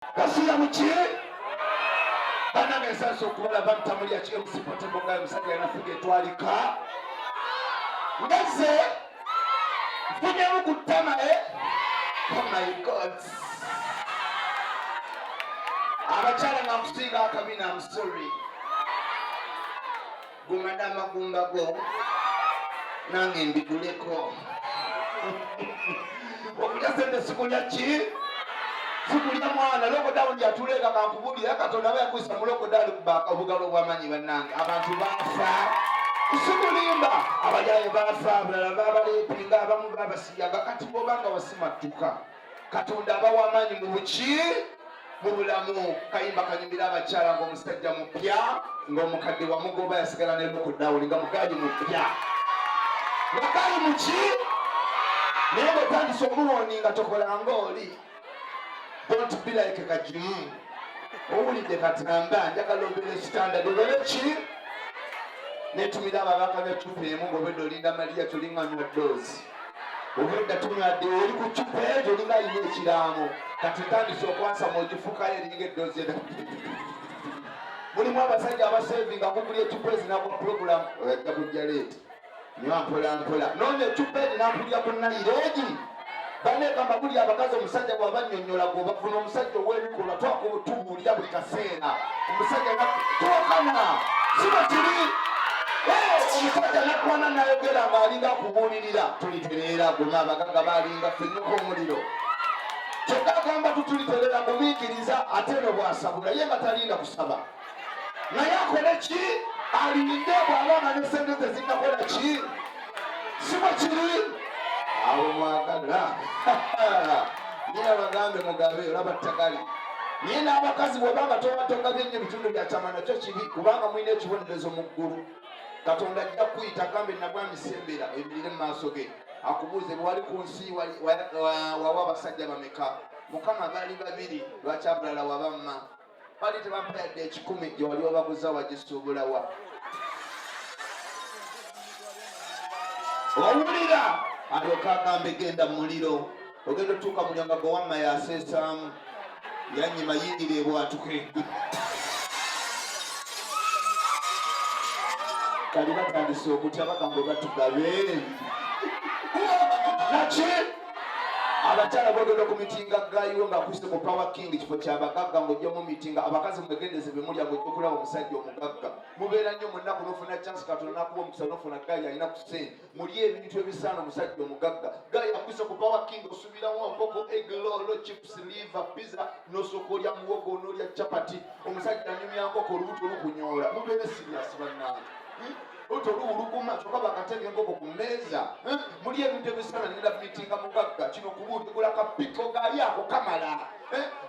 Gasiya muki banange nsasa okubalaba ntamulya ki MC Portable nga omusajja yanafuga etwalika ngeze nfunyemu ku ttama eh? Oh my God, abakyala nga nkusinga akabina, I'm sorry. Guma n'amagumba go nange mbiguleko. Okulya sente sikulya ki, sikulya mwana. Lockdown yatuleeka, kankubulira, Katonda aba yakuyisa mu lockdown kuba obugalo obwamanyi. Bannange, abantu baafa, sikulimba. Abayaye baafa, abalala babaleepinga, abamu babasiyaga. Kati bwobanga wasimattuka, Katonda aba wamaanyi mu buki, mu bulamu. Kayimba kanyumira abakyala ng'omusajja mupya, ng'omukadde wamugoba, yasigala ne lockdown nga mugaali mupya, nga gaali muki, naye ng'otandise omuwoni nga tokolanga oli. Don't be like kajimu. Owulidde katamba? Njagala obeere standard, obeere ki. Netumira ababaka b'eccupa emu ng'obedde olinda Mariya, tolinganywa doozi, obwedda tunywadde, oli ku ccupa eyo olinga alina ekiraamo. Kati tandise okwasama, ogifukayo eringa eddoozi eda. Mulimu abasajja abasevinga kugulya eccupa ezinagwa pulogulamu, ajja kujja late, nywa mpola mpola, noonya eccupa egi nampulira ku nayiro egi. Banegamba buli abakazi, omusajja bw'aba nnyonnyola gwe bafuna omusajja ow'ebikolwa. Twakutubuulira buli kaseera, omusajja tuwakana, siba kiri. Omusajja nakwana nayogera ng'alinga akubuulirira, tulitereera, guma, abagaga balinga ffennyoko omuliro. Kyokka agamba tutulitereera, gumiikiriza. Ate eno bw'asabula ye nga talinda kusaba, naye akole ki? Alinde bw'aba nga ne sente ze zinnakola ki, si bwe kiri? Abo mwagala naye abagambe mugabe, olaba ttagali. Naye n'abakazi, bw'obanga toba togabye nnyo ebitundu bya kyama, nakyo kibi, kubanga mulina ekibonerezo mu ggulu. Katonda ajja kuyita agambe nabwamisembera, oyimirire mu maaso ge, akubuuze bwewali ku nsi wawa abasajja bameka? Mukama, baali babiri. Lwaki abalala wabamma? Bali tebampa yadde 100. Gye wali obaguza wagisuubulawa? Owulira? Alyoka agambe genda mu muliro. Ogenda otuuka muliro nga gwe wamma yaseesaamu, yanyima, yingira ebwatuke. Kali batandise okutya, bagamba batugabe naki. Abakyala, bwogenda okumitinga gayiwo nga akuse ku Power King, kifo kyabagagga, ng'ojjamu mitinga abakazi, mwegendeze bemulya. Ng'ojja okulaba omusajja omugagga, mubeera nnyo mu nnaku, nofuna chance, Katonda nakuba omukisa, nofuna guy alina ku sente. Muli ebintu ebisaana omusajja omugagga. Guy akuse ku Power King, osubirawo nkoko, egg roll, chips, liver, pizza, nosooka olya muwogo, nolya chapati. Omusajja anyumya nkoko, olubuto lukunyoola. Mubeere serious, bannange. Olubuto luwuluguma, kyokka bakateeka enkoko ku mmeeza. Muli ebintu ebisaana. Nina mitinga mugagga, kino kubuuligula kapiko gali ako kamala.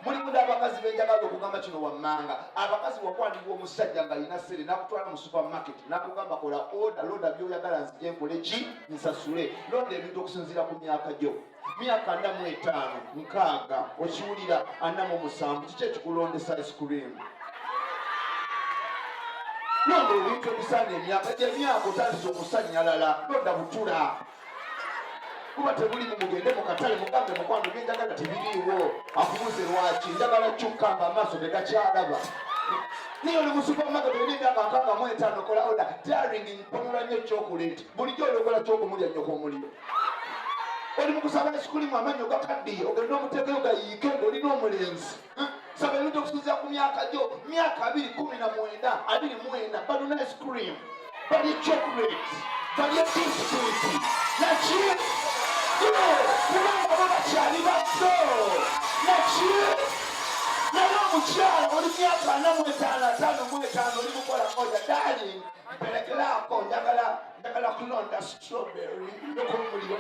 Mulimu n'abakazi benjagala okugamba kino wammanga. Abakazi, wakwanibwa omusajja ng'alina ssente, nakutwala mu supermarket, nakugamba kola order, londa byoyagala, nzije nkole ki, nsasule. Londa ebintu okusinziira ku myaka gyo, myaka 45, 60, okiwulira, 47. Kiki ekikulondesa ice cream? Londa ebintu ebisaana emyaka gyemyaka otandise okusanyalala. Londa butula, kuba tebulimu. Mugende mu katale, mugambe mukwano, byenjagala tebiriiwo. Akubuuze lwaki? Njagala kyukka nga amaaso tegakyalaba. Niyo oli mu supermarket, olina emyaka 65, kola order, darling, mponula nnyo chocolate. Bulijjo oliokola kyokumulya nnyoko omuliro. Oli mu kusaba ice cream, amannyo gakaddiye, ogenda omuteekeyo gayiike ng'olina omulenzi. Saba ebintu okusinziira ku myaka gyo. Myaka 20, 19, 24, baluna ice cream, balye chocolate, balye biscuit naki, kubanga bo bakyali bato naki. Naye omukyala oli myaka 45, 55, oli mukola order, darling, mperekeraako, njagala kulonda strawberry yokumuliro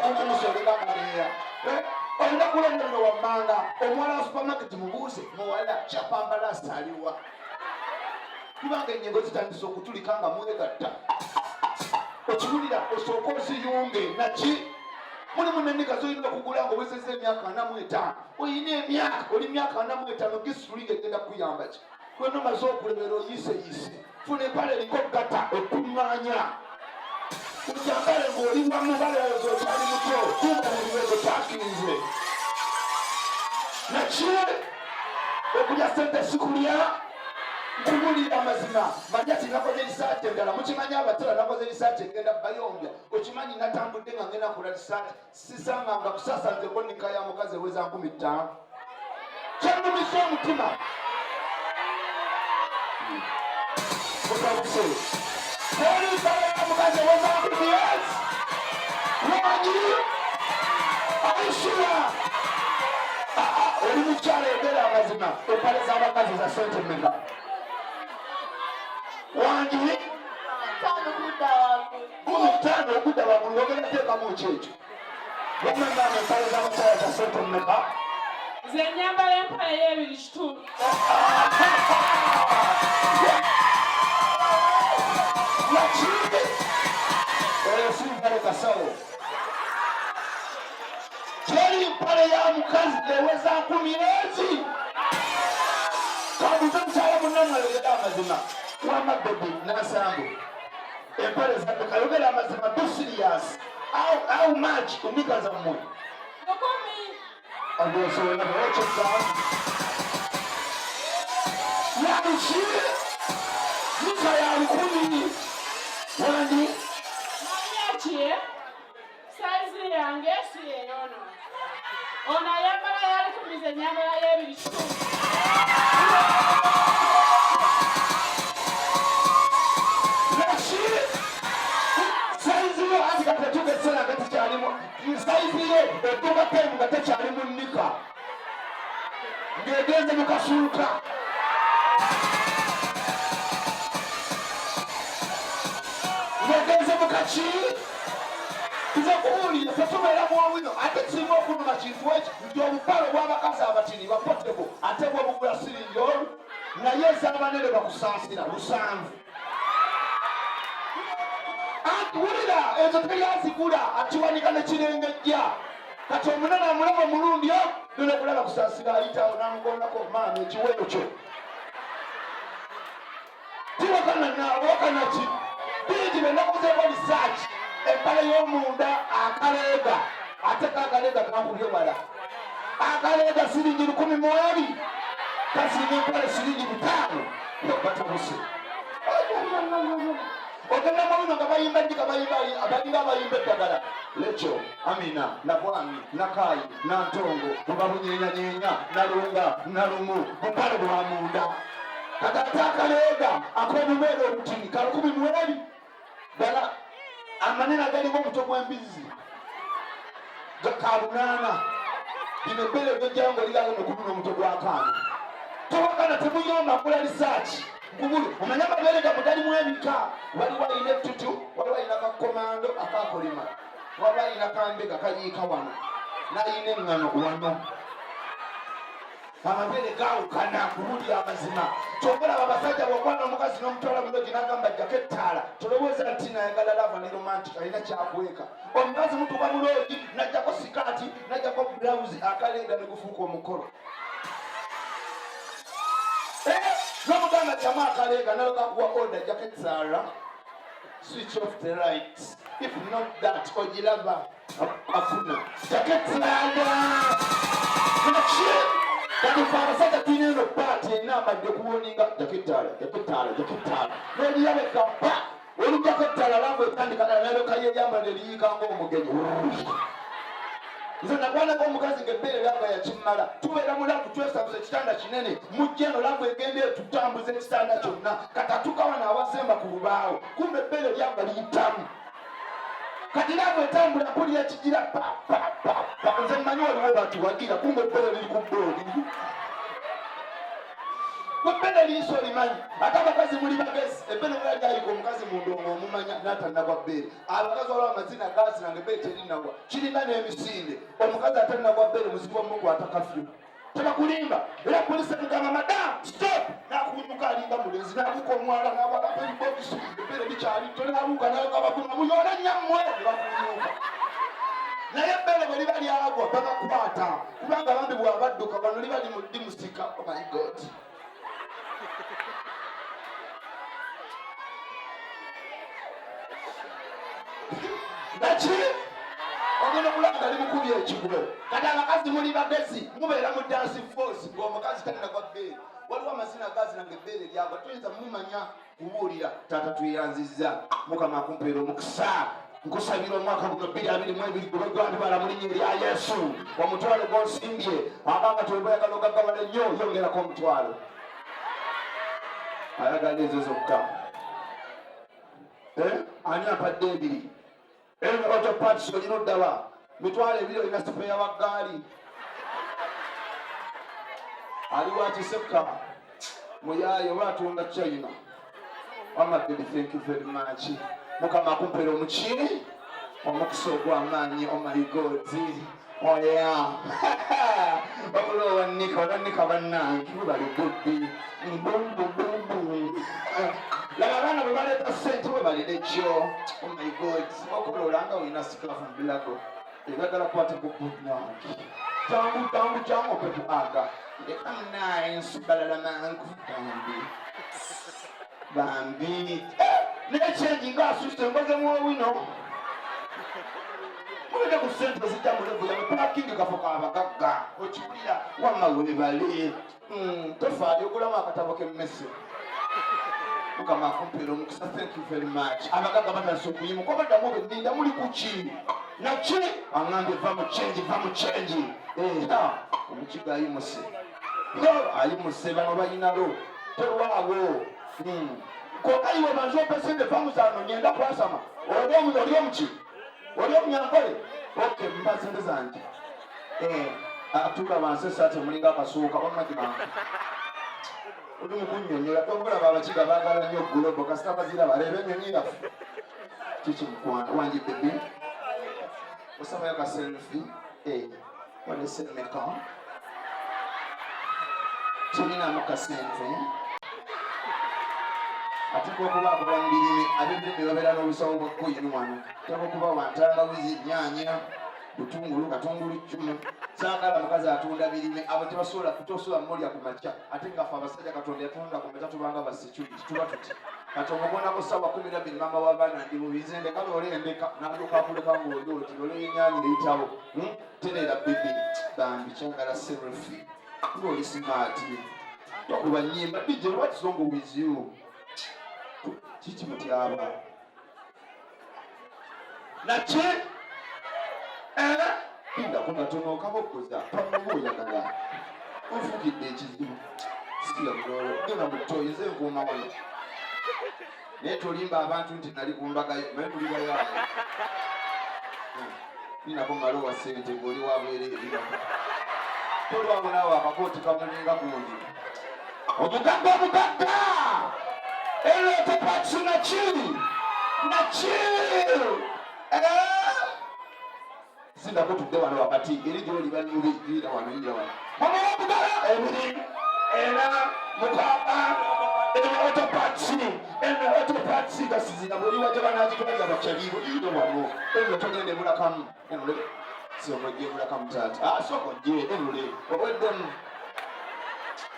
amusolekakaleera. Olina kulonda bino wammanga. Omuwala wa supermarket mubuuze, muwala, kyapambalasi aliwa? Kubanga ennyingo zitandise okutulika nga mwegatta, okiwulira? Osooka oziyunge naki. Mulimu neniga zolina okugula nga owezeza emyaka 45. Olina emyaka, oli myaka 45, gisitulinga egenda kukuyamba ki? Wena omaze okulebera, oyiseyise. Funa empale eriko gata ekuŋŋaanya, ojambale ng'oli wamu, balowooza okyali muto. Kumba muliwego takinze naki. Okulya sente sikulya. Nkubulira amazima. Manya sinakoze risaaki endala. Mukimanyi abatera nakoze risaaki egenda bayombya. Okimanyi natambudde nga ngenda kola risaaki. Sisanganga kusasa nze konika ya mukazi eweza 5000. Kyannumisa omutima. Mutabuse. Teri mpale ya mukazi eweza nkumi yes. Wangi. Aisha. Oli mukyala yogera amazima. Empale z'abakazi za sente mmeka? Wangi. 15 okudda waggulu ogenda teekamu ki ekyo? Wamagamba empale z'abakyala za sente mmeka? Nze nyambala empale y'ebiri kitundu. Lakini oyo si mpale kasawo. Teri mpale ya mukazi eweza nkumi ezi. Kabuze mukyala munnamwe ayogera amazima. Wamma bebi Nansambu. Empale zammeka yogera amazima be serious. How much kumika zammwe? 1000. Yaluki nika ya 1000 wandi Mariachi saizi yange si eyono. Ono ayambala ya 1000 ze nyambala y'ebiri kitundu. Laki saizi yo anti kati etuuka ekiseera nga tekyalimu saizi yo etuuka taimu nga tekyali mu nnika ng'egenze mu kasuuka. Ng'egenze mu kaki. Nze kubuulira ffe tubeera mu owino ate kisinga okunuma kintu eki nti obupale obw'abakazi abatini bapotebo ate bwe bugula siringi olu naye ez'abanene bakusaasira 7. Anti wulira ezo teri azigula akiwanika ne kirengejja. Kati omunene amulaba omulundi o nene kulaba kusaasira ayitawo n'amugondako maama ekiweero kyo. Tiwakana nawakana ki? Bingi bye nakozeeko research. Empale y'omunda akaleega ate kakaleega kankubye wala. Akaleega siringi 12 kasinga empale siringi 5. Batabuse. Ogenda mu bino nga bayimba ndika bayimba abalinga abayimba eddagala. Lecho, Amina, Nabwami, Nakayi, Nantongo, buba bunyenyanyeenya, Nalunga, Nalumu, bupale bwa munda. Kati ate akaleega ak'obubeere obutini ka 12. Ddala amanene agalinga omutwe gw'embizzi ka 8. Bino ebbeere by'ojjayo ng'oliganga n'okuluna omutwe gw'akaana. Towakana temuyomba kola research. Nkubuli omanye amabeere gammwe galimu ebika. Waliwo alina ettutu, waliwo alina kakomando akakolima, waliwo alina kambega kayiika wano, n'alina eŋŋano wano. Amabeere gaawukana kubuli amazima. Ky'ova olaba abasajja bw'okwana omukazi n'omutwala mu loogi n'agamba jjako ettaala, tolowooza nti nayagala lava ne romantic, alina kyakweka. Omukazi mutuuka mu loogi n'ajjako sikaati, n'ajjako bulawuzi, akaleega ne gufuuka omukolo. N'omugamba jjamu akaleega n'alyoka akuwa order, jjako ettaala, switch off the lights. If not that, ogiraba afuna. Jjako ettaala. Laki? Kati ffe abasajja tulina eno paati erina amadde kuwoninga jjako ettaala, jjako ettaala, jjako ettaala. N'olirabeka pa! Olujjako ettaala laavu etandika ddala n'alyoka yeeyambala ne liyiika ng'omugenyi. Nze nakwanako omukazi ng'ebbeere lyanga yakimmala. Tubeera mu laavu twesabuza ekitanda kinene. Mujja eno laavu egenda etutambuza ekitanda kyonna. Kati atuuka wano awasemba ku lubaawo. Kumbe ebbeere lyanga liyitamu. Kati laavu etambula mpulira ekigira pa pa pa pa. Nze mmanyi waliwo batuwagira kumbe ebbeere liri ku bboodi. Ebbeere liiso olimanyi. Ate abakazi muli bagezi. Ebbeere bwe lyayika omukazi mu ndongo omumanya n'atannagwa bbeere. Abakazi waliwo amazina gaazina nga ebbeere terinnagwa. Kiringa n'emisinde. Omukazi atannagwa bbeere muzibu omukwata kafyu. Tebakulimba. Era poliisi emugamba madam stop. N'akunyuka alinga mulenzi n'abuuka omwala n'abalako ebibokisi ebbeere likyali tto n'abuuka n'agamba kuna muyoole nnyammwe ne bakunyuka. Naye ebbeere bwe liba lyagwa babakwata kubanga bambi bw'abadduka wano liba limusika. Oh my God. Naki? Ogenda okulaba nga limukubye ekyo. Ekigwo. Kati abakazi muli bagezi, mubeera mu dance force ng'omukazi talina gwa bbeere. Waliwo amazina gazina ng'ebbeere lyagwa, tuyinza mumanya kubuulira. Taata tweyanzizza, Mukama akumpeera omukisa. Nkusabira omwaka guno 2022 gube gwabibala mu linnya erya Yesu. Omutwalo gw'onsimbye abanga tewebwayagala ogaggawala ennyo, yongerako omutwalo. Ayagala ezo zokka. Eh? Ani ampadde ebiri? Auto parts olina oddawa? 20,000 olina sipeya wa ggaali. Ali wa Kisekka muyaaye oba atunda China. Wama baby, thank you very much. Mukama akumpera omuki omukisa ogw'amaanyi. Oh my God. Oh yeah. Wabula owannika owannika bannange bali gubbi mbumbumbumbu. Laba abaana bwe baleeta ssente bwe balina ekyo. Oh my God. Okola olanga olina sikafu mu bulago. Ebagala kwata ku bannange. Jangu jangu jangu ope ku aga. Leka munaaye nsubalala mangu bambi. Bambi. N'ekyengi ng'asusse ngoze muwowino. Muleke ku ssente ezijja mu levu yammwe, pakingi kafo ka bagagga. Okiwulira wamma weebale. Tofaayo ogulamu akatabo k'emmese. Mukama akumpeera omukisa, thank you very much. Abagagga batandise okuyimuka, obaddamu benninda muli ku ki? Naki aŋŋambye va mu change, va mu change. Omukiga ayimuse. Ayimuse bano bayinalo. Tolwawo. Kokka iwe banze ompe ssente va mu zano ngenda kwasama. Oli oli omuki? Oli omunyankole? Okay, mpa ssente zange. Atuula wansi essaati emulinga akasuuka wamma gibanga. Oli mu kunnyonnyola tombulaba abakiga baagala nnyo gulobo kasita baziraba leero ennyonyi yaffe. Kiki mukwano wangi bebi? Osabayo ka selfie? Walese mmeka? Tulinamu kasente. Ate okuba akola mu birime, ab'ebirime babeera n'obusawo bwa koyini wano. Teeka okuba wa ntangawuzi, nnyaanya, butungulu, katungulu ccumu. Saagala mukazi atunda birime, abo tebasobola kutosobola mulya ku makya. Ate nga ffe abasajja Katonda yatunda ku makya tubanga ba security, tuba tuti. Kati omugonako ssaawa 12 maama w'abaana ndi bubi, nze ndeka loole endeka, n'alyoka akuleka ng'oli oti loole y'ennyaanya eyitawo. Tereera bibi, bambi kyagala selfie. Ng'oli smart. Tokuba nnyimba, DJ what's wrong with you? Kiki mutyaba? Naki? Lindako katono okaboggoza, pamuba oyagala. Onfuukidde ekizibu. Siya buloolo, genda mu ttoyi nze nkuuma wano. Naye tolimba abantu nti nali ku mbaga yo, naye muli bayaaye. Ninako mmale owa ssente ng'oli wa bwereere. Tolwawo naawe akakooti kamulinga gundi. Omugagga omugagga! Ereeta patsi naki? Naki? Sindako tudde wano wakati eri gy'oli banyubi yira wano yira wano. Mama w'omugala 2 4 6 eno otopatsi eno otopatsi gasizira bw'oli wajja banaagitwalira bakyaliibo yira wano eno togenda ebulakamu eno le sooka ojje ebulakamu taata. Sooka ojje eno le oweddemu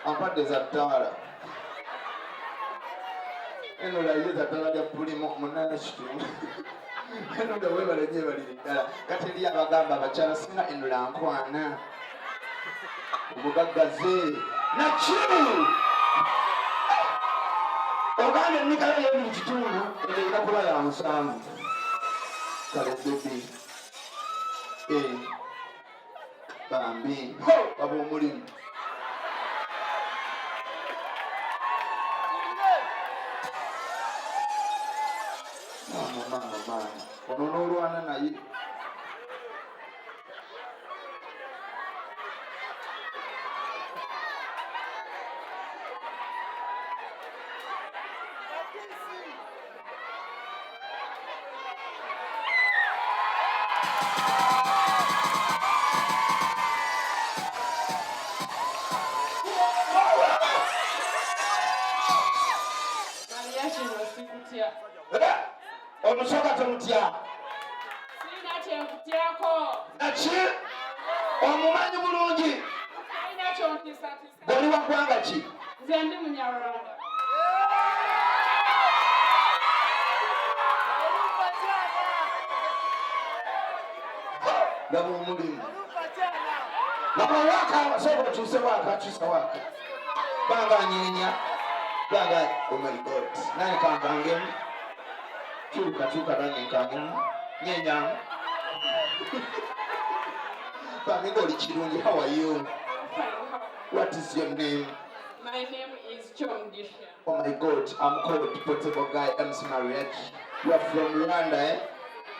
ampadde za ttaala eno laye za ttaala lya pulimu munaana kitundu. Eno nga weebale nnyo ebalire ddala. Kati eri abagamba abakyala singa eno la nkwana omugaggaze naki ogambye ennikayo y'ebiri kitundu eno erina kuba ya 7. Kale bebi bambi baba omulimu. Maama maama maama ono n'olwana naye. Omusoga tomutya. Sirina kyenkutyako. Naki? Omumanyi bulungi. Sirina kyontiisatiisa. Oli wa ggwanga ki? Nze ndi Munyarwanda. Laba omulimu. Laba waka soka okyuse waka kyusa waka. Banga anyenya. Banga oh my God. Naye kankangemu. Kyuka kyuka nange nkangemu. Nyenya. Bambi ng'oli kirungi. How are you? I'm fine. How- What is your name? My name is Chomugisha. Oh my God, I'm called Portable Guy MC Mariachi. You are from Rwanda, eh?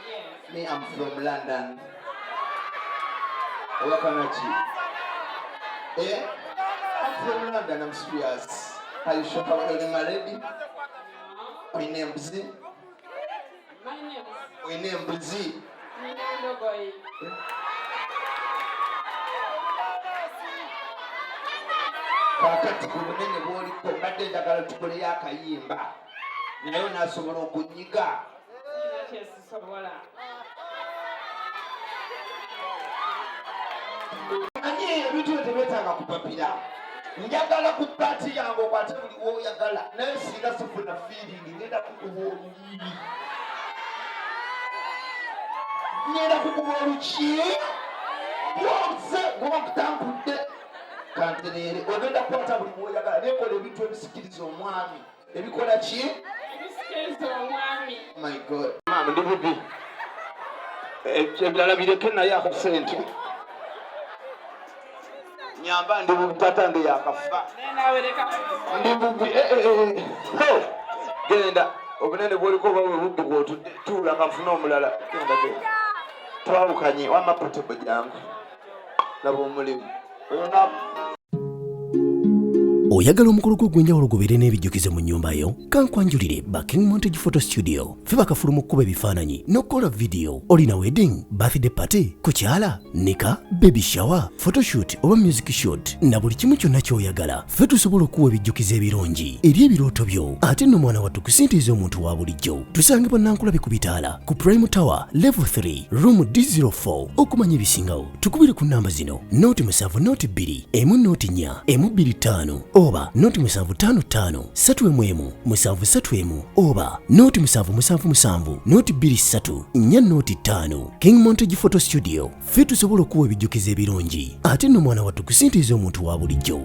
Yes. Me, I'm from London. Wakanachi. Eh? I'm from London, I'm serious. Are you sure how you're married? No. Oyina embuzi? My name is Oyina embuzi? Nina Ndogoyi. Kaakati ku bunene bw'oliko mbadde njagala tukoleyo akayimba naye onaasobola okunyiga. Sirina kye sisobola. Manyi ebintu ebyo tebyetaaga kupapira. Njagala ku paati yange okwate buli woyagala naye singa sifuna feeling ngenda kukuba oluyi. Ngenda kukuba oluki bwonse gwokutankudde kantereere ogenda kukwata buli woyagala naye kola ebintu ebisikiriza omwami ebikola ki? Ebisikiriza omwami. My God. Maama ndi bubi. Ebirala bireke naye akasente. Nyamba ndi bubi taata nge yakafa. Naye naawe leka Ndi bubi. Eh, eh, eh. Ho! Genda obunene bwoliko oba bwe bubbi bw'otudde tuula kanfune omulala. Genda genda. Twawukanye wamma Portable jangu. Laba omulimu. Oyo na Oyagala omukolo gwo ogw'enjawulo gubeere n'ebijjukizo mu nnyumba yo? Kankwanjulire ba King Montage Photo Studio. Ffe bakafulu mu kkuba ebifaananyi n'okukola vidiyo. Olina wedding, birthday party, kukyala, nika, baby shower, photoshoot oba music shoot na buli kimu kyonna ky'oyagala. Ffe tusobola okuwa ebijjukizo ebirungi eri ebirooto byo. Ate nno mwana wattu kusintiiza omuntu wa bulijjo. Tusangibwa Nankulabi ku bitaala ku Prime Tower Level 3 Room D04. Okumanya ebisingawo tukubire ku namba zino 07 02 1 04 125 oba 0755 3 1 731 oba 0777 023 405. King Montage Photo Studio, ffe tusobola okuwa ebijjukizo ebirungi ate nno mwana wattu kusintiiza omuntu wa bulijjo.